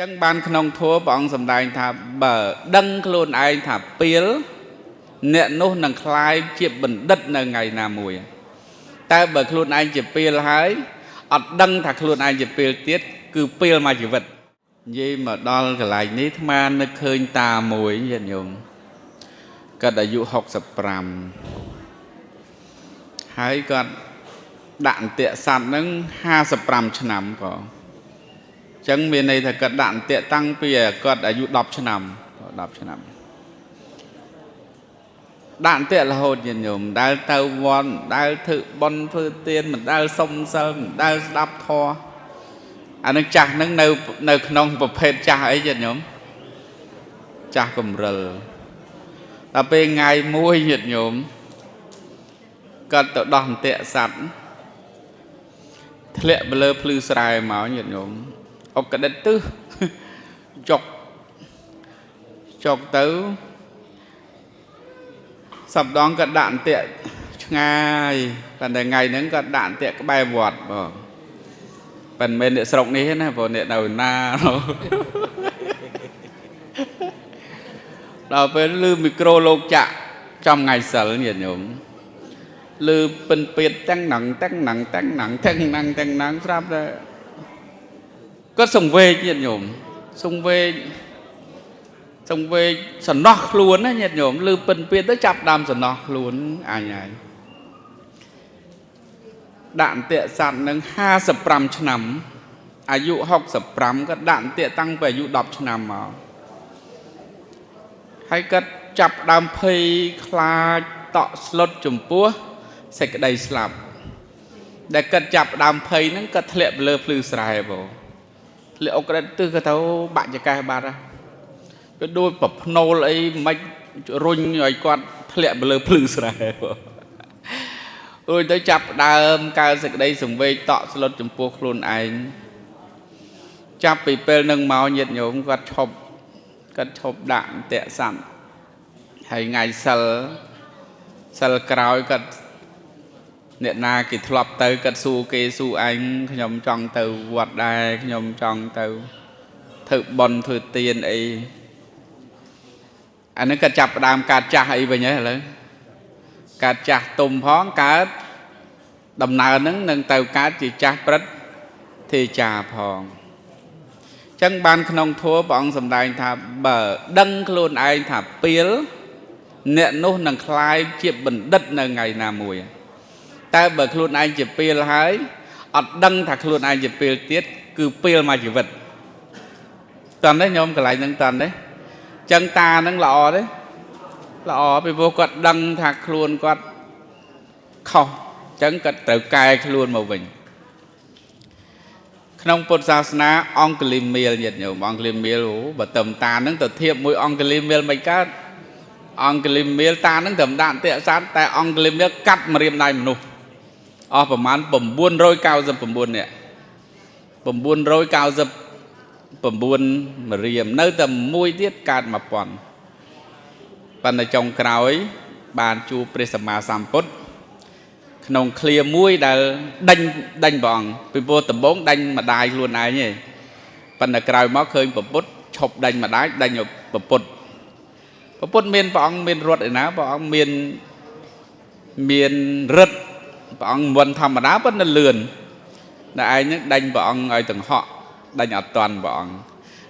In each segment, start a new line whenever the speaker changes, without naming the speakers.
ចឹងបានក្នុងធัวព្រះអង្គសម្ដែងថាបើដឹងខ្លួនឯងថាពីលអ្នកនោះនឹងក្លាយជាបណ្ឌិតនៅថ្ងៃណាមួយតែបើខ្លួនឯងជាពីលហើយអត់ដឹងថាខ្លួនឯងជាពីលទៀតគឺពីលមួយជីវិតនិយាយមកដល់កន្លែងនេះអាត្មានឹកឃើញតាមួយញាតិញោមគាត់អាយុ65ហើយគាត់ដាក់អន្ទាក់សត្វហ្នឹង55ឆ្នាំផងចឹងមានន័យថាគាត់ដាក់អន្ទាក់តាំងពីគាត់អាយុ10ឆ្នាំ10ឆ្នាំដាក់អន្ទាក់រហូតញាតិញោមមិនដែលទៅវត្តមិនដែលធ្វើបុណ្យធ្វើទានមិនដែលសុំសិលមិនដែលស្ដាប់ធម៌អានឹងចាស់ហ្នឹងនៅក្នុងប្រភេទចាស់អីញាតិញោមចាស់កំរិលដល់ពេលថ្ងៃមួយញាតិញោមគាត់ទៅដោះអន្ទាក់សត្វធ្លាក់ទៅលើភ្លឺស្រែមកញាតិញោមអុកកដិតទឹះចុកចុកទៅសប្ដងក៏ដាក់អន្ទាក់ឆ្ងាយប៉ុន្តែថ្ងៃហ្នឹងក៏ដាក់អន្ទាក់ក្បែរវត្តបងប៉ុន្តែមិនមែនអ្នកស្រុកនេះទេណាព្រោះអ្នកនៅណាដល់ពេលលឺមីក្រូលោកចាក់ចំថ្ងៃសិលញាតិញោមលឺពិនពៀតទាំងណងទាំងណងទាំងណងទាំងណងទាំងណងស្រាប់តែគាត់សង្វេគញាតិញោមសង្វេគសង្វេគសំណោះខ្លួនណាញាតិញោមលឺពិនពៀតទៅចាប់ដើមសំណោះខ្លួនអញហើយដាក់អន្ទាក់សត្វនឹង55ឆ្នាំអាយុ65ក៏ដាក់អន្ទាក់តាំងពីអាយុ10ឆ្នាំមកហើយគាត់ចាប់ដើមភ័យខ្លាចតក់ស្លុតចំពោះសេចក្តីស្លាប់ដែលគាត់ចាប់ដើមភ័យហ្នឹងគាត់ធ្លាក់ទៅលើភ្លឺស្រែបងធ្លាក់អុកក្រិតទិសគាត់ទៅបាក់ចកេះបាត់ហ៎វាដូចប្រភ្នូលអីមិនរុញឲ្យគាត់ធ្លាក់ទៅលើភ្លឺស្រែបងរួចទៅចាប់ដើមកើតសេចក្តីសង្វេគតក់ស្លុតចំពោះខ្លួនឯងចាប់ពីពេលនឹងមកញាតិញោមគាត់ឈប់ដាក់អន្ទាក់សត្វហើយថ្ងៃសិលសិលក្រោយគាត់អ្នកណាគេធ្លាប់ទៅគាត់សួរគេសួរឯងខ្ញុំចង់ទៅវត្តដែរខ្ញុំចង់ទៅធ្វើបុណ្យធ្វើទានអីអានេះគាត់ចាប់ផ្ដើមកើតចាស់អីវិញហើយឥឡូវកើតចាស់ទុំផងកើតដំណើរហ្នឹងនឹងទៅកើតជាចាស់ព្រឹទ្ធទេចាផងចឹងបានក្នុងធម៌ព្រះអង្គសម្ដែងថាបើដឹងខ្លួនឯងថាពីលអ្នកនោះនឹងក្លាយជាបណ្ឌិតនៅថ្ងៃណាមួយតែបើខ្លួនឯងជាពីលហើយអត់ដឹងថាខ្លួនឯងជាពីលទៀតគឺពីលមួយជីវិតតន់ទេញោមកន្លែងហ្នឹងតន់ទេចឹងតាហ្នឹងល្អទេល្អពីព្រោះគាត់ដឹងថាខ្លួនគាត់ខុសចឹងគាត់ត្រូវកែខ្លួនមកវិញក្នុងពុទ្ធសាសនាអង្គលិមាលញាតិញោមអង្គលិមាលអូបើតំតាហ្នឹងទៅធៀបមួយអង្គលិមាលមិនកើតអង្គលិមាលតាហ្នឹងត្រឹមដាក់អន្ទាក់សត្វតែអង្គលិមាលកាត់ម្រាមដៃមនុស្សអស់ប្រមាណ999នាក់999ម្រាមនៅតែមួយទៀតកើត1000ប៉ុន្តែចុងក្រោយបានជួបព្រះសម្មាសម្ពុទ្ធក្នុងឃ្លាមួយដែលដេញដេញព្រះអង្គពីព្រោះដំបូងដេញម្ដាយខ្លួនឯងទេប៉ុន្តែក្រោយមកឃើញព្រះពុទ្ធឈប់ដេញម្ដាយដេញព្រះពុទ្ធព្រះពុទ្ធមានព្រះអង្គមានរត់ឯណាព្រះអង្គមានរិទ្ធព្រះអង្គមិនធម្មតាប៉ុន្តែលឿនតែឯងហ្នឹងដេញព្រះអង្គឲ្យទាំងហក់ដេញអត់តាន់ព្រះអង្គ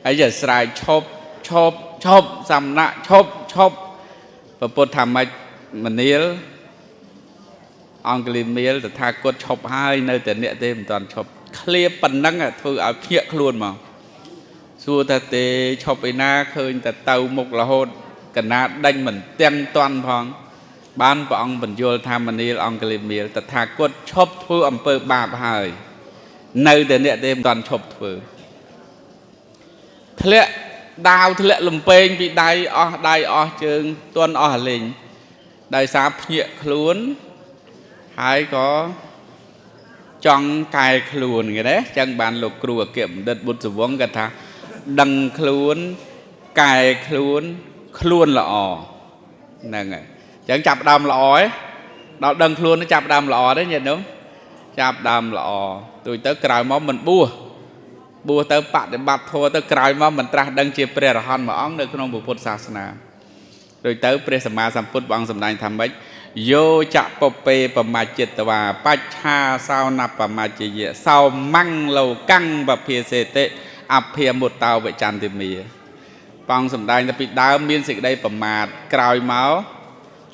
ហើយจะស្រែកឈប់ឈប់ឈប់សំណាក់ឈប់ឈប់ព្រះពុទ្ធថាម៉េចមនាលអង្គលិមាលតថាគតឈប់ហើយនៅតែអ្នកទេមិនតាន់ឈប់ឃ្លាប៉ុណ្ណឹងធ្វើឲ្យភ្ញាក់ខ្លួនមកសួរថាទេឈប់ឯណាឃើញតែទៅមុខរហូតកណាដេញមិនទាំងតាន់ផងបានព្រះអង្គបញ្យល់ថាមនាលអង្គលិមាលតថាគតឈប់ធ្វើអំពើបាបហើយនៅតែអ្នកទេមិនតាន់ឈប់ធ្វើធ្លាក់ដាវធ្លាក់លំពេងពីដៃអស់ដៃអស់ជើងទន់អស់លេងដោយសារភ្ញាក់ខ្លួនហើយក៏ចង់កែខ្លួនគេណាចឹងបានលោកគ្រូអគ្គបណ្ឌិតបុត្រសវង្សគាត់ថាដឹងខ្លួនកែខ្លួនខ្លួនល្អហ្នឹងហើយចឹងចាប់ដើមល្អឯងដល់ដឹងខ្លួនចាប់ដើមល្អទេញាតិញោមចាប់ដើមល្អទូទៅក្រោយមកមិនបួស បួសទៅបដិបត្តិធម៌ទៅក្រោយមកមិនត្រាស់ដឹងជាព្រះអរហន្តមួយអង្គនៅក្នុងពុទ្ធសាសនាដូចទៅព្រះសម្មាសម្ពុទ្ធព្រះអង្គសម្ដែងថាម៉េចយោចៈពពេបមច្ចិតវាបច្ឆាសោនបមច្ចយៈសោមੰលោកੰបភាសេតិអភិមុតតោវិចន្ទិមាព្រះអង្គសម្ដែងថាពីដើមមានសេចក្តីប្រមាទក្រោយមក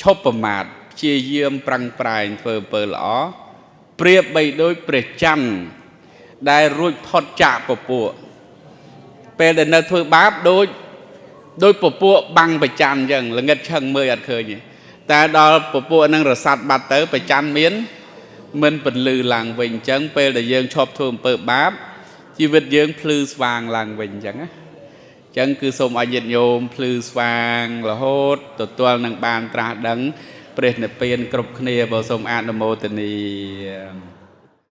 ឈប់ប្រមាទព្យាយាមប្រឹងប្រែងធ្វើអំពើល្អប្រៀបបីដូចព្រះច័ន្ទដែលរួចផុតចាកពពួកពេលដែលនៅធ្វើបាបដូចពពួកបាំងប្រច័នអញ្ចឹងល្ងិតឆឹងមើលអត់ឃើញទេតែដល់ពពួកនឹងរសាត់បាត់ទៅប្រច័នមានមិនពន្លឺឡើងវិញអញ្ចឹងពេលដែលយើងឈប់ធ្វើអំពើបាបជីវិតយើងភ្លឺស្វាងឡើងវិញអញ្ចឹងណាអញ្ចឹងគឺសូមឲ្យញាតិញោមភ្លឺស្វាងរហូតទទួលនឹងបានត្រាស់ដឹងព្រះនិព្វានគ្រប់គ្នាបើសូមអនុមោទនា។